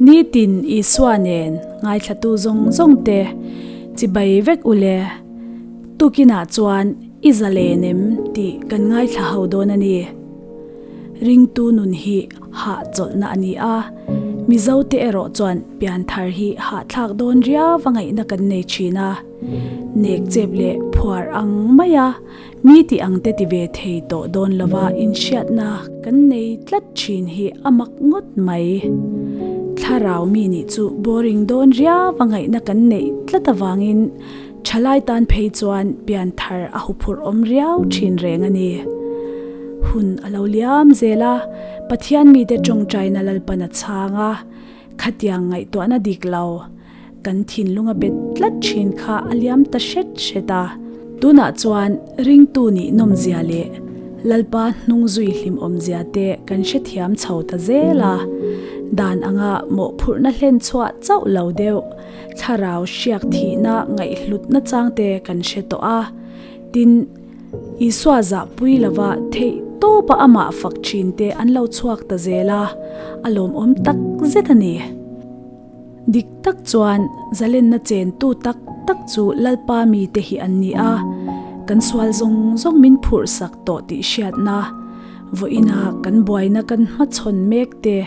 Nitin Isua nen ngaithlatu zawng zawng te chibai vek u le. Tukinah chuan i zalen em tih kan ngaithla ho dawn a ni. Ringtu nun hi hahchawlhna a ni a, Mizote erawh chuan pianthar hi hahthlak dawn riau a ngaihna kan nei thin a. Nek chep leh phuar ang maia mi tih ang te ti ve thei tawh dawn lova inhriatna kan nei tlat thin hi a mak ngawt mai. Thlarau mi nih chu boring dawn riau a ngaihna kan neih tlat avangin Thalai tan phei chuan pianthar a huphurh awm riau thin reng a ni. Hun a lo liam zel a, Pathian mite tawngtaina Lalpan a chhang a, khatiang ngaihtuahna dik lo, kan thinlung a bet tlat thin kha a liam ta hret hret a. Tunah chuan ringtu nih nawmzia leh Lalpa hnung zui hlim awmzia te kan hrethiam chho ta zel a, dan anga mawhphurhna hlen chhuah chauh lo deuh, Thlarau hriak thihna ngaihhlutna changte kan hre tawh a, tin, Isua zahpui lova theih tawpa amah fak thinte an lo chhuak ta zel a, a lawmawm tak zet a ni. Dik tak chuan zalenna chentu tak tak chu Lalpa mite hi an ni a, kan sual zawng zawng min phurhsak tawh tih hriatna, vawiina kan buaina kan hmachhawn mek te,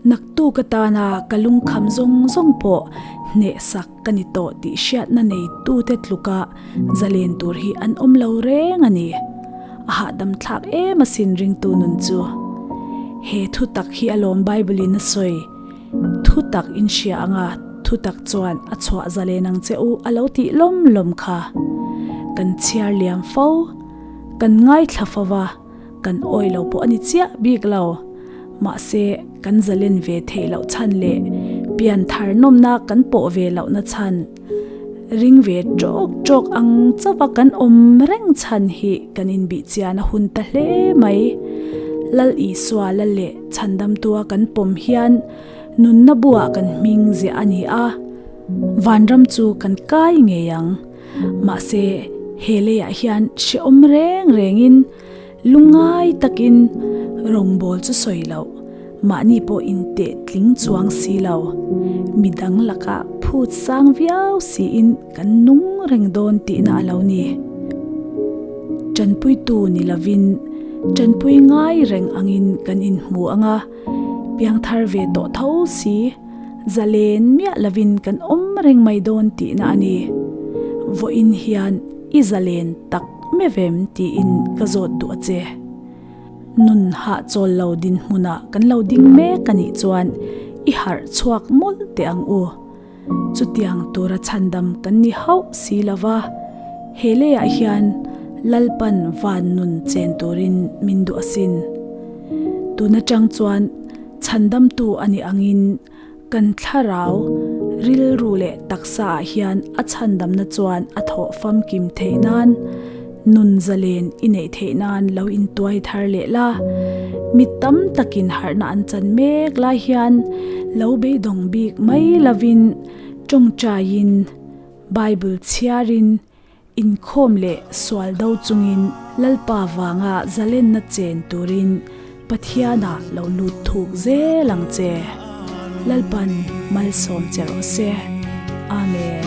Naktuk atana ka lungkham zawng zawng pawh hnehsak ka ni tawh tih hriatna neitute tluka zalen tur hi an awm lo reng a ni. A hahdam thlak em asin ringtu nun chu. He thutak hi alawm Bible in a sawi. Thutak in hria anga thutak chuan a chhuah zalen ang che u a lo tih lawm lawm kha. Kan chhiar liam fo. Kan ngaithla fo va. Kan awi lo pawh a ni chiah bik lo. Mahse, kan zalen ve theih loh chhan leh pian thar nawmna kan pawh ve lohna chhan, ring ve tawk tawk ang chauha kan awm reng chhan hi kan inbihchian a hun ta hle mai. Lal Isua la leh chhandamtua kan pawm hian nunna buah kan hming ziah a ni a, vanram chu kan kai ngei ang. Mahse, he leiah hian hrehawm reng rengin lungngai takin rawngbâwl chu sawi loh, mahni pawh inteh tling chuang si lo. Midang lakah phut sang viau siin kan nung reng dawn tihna a lo ni. Ṭanpuitu ni lovin ṭanpui ngai reng angin kan inhmu ang a, piangthar ve tawh tho si. Zalen miah lovin kan awm reng mai dawn tihna a ni. Vawiin hian i zalen tak mevem tiin ka zawt duh a che. Nun hahchawl lo dinhmunah kan lo ding mek a nih chuan i harh chhuak mawlh teh ang u. Chutiang tura chhandam kan ni hauh si lova, he leiah hian Lalpan van nun chen turin min duh asin. Tun atang chuan Chhandamtu a nih angin kan thlarau, rilru leh taksa ah hian a chhandamna chuan a thawh famkim theih nan, nun zalen i neih theih nan lo intuai thar leh la. Mi tam takin harhna an chan mek lai hian lo beidawng bik mai lovin tawngtaiin, Bible chhiarin, Inkhawm leh sual do chungin Lalpa vanga zalenna chen turin Pathianah lo lut thuk zel ang che. Lalpan malsawm che rawh se. Amen.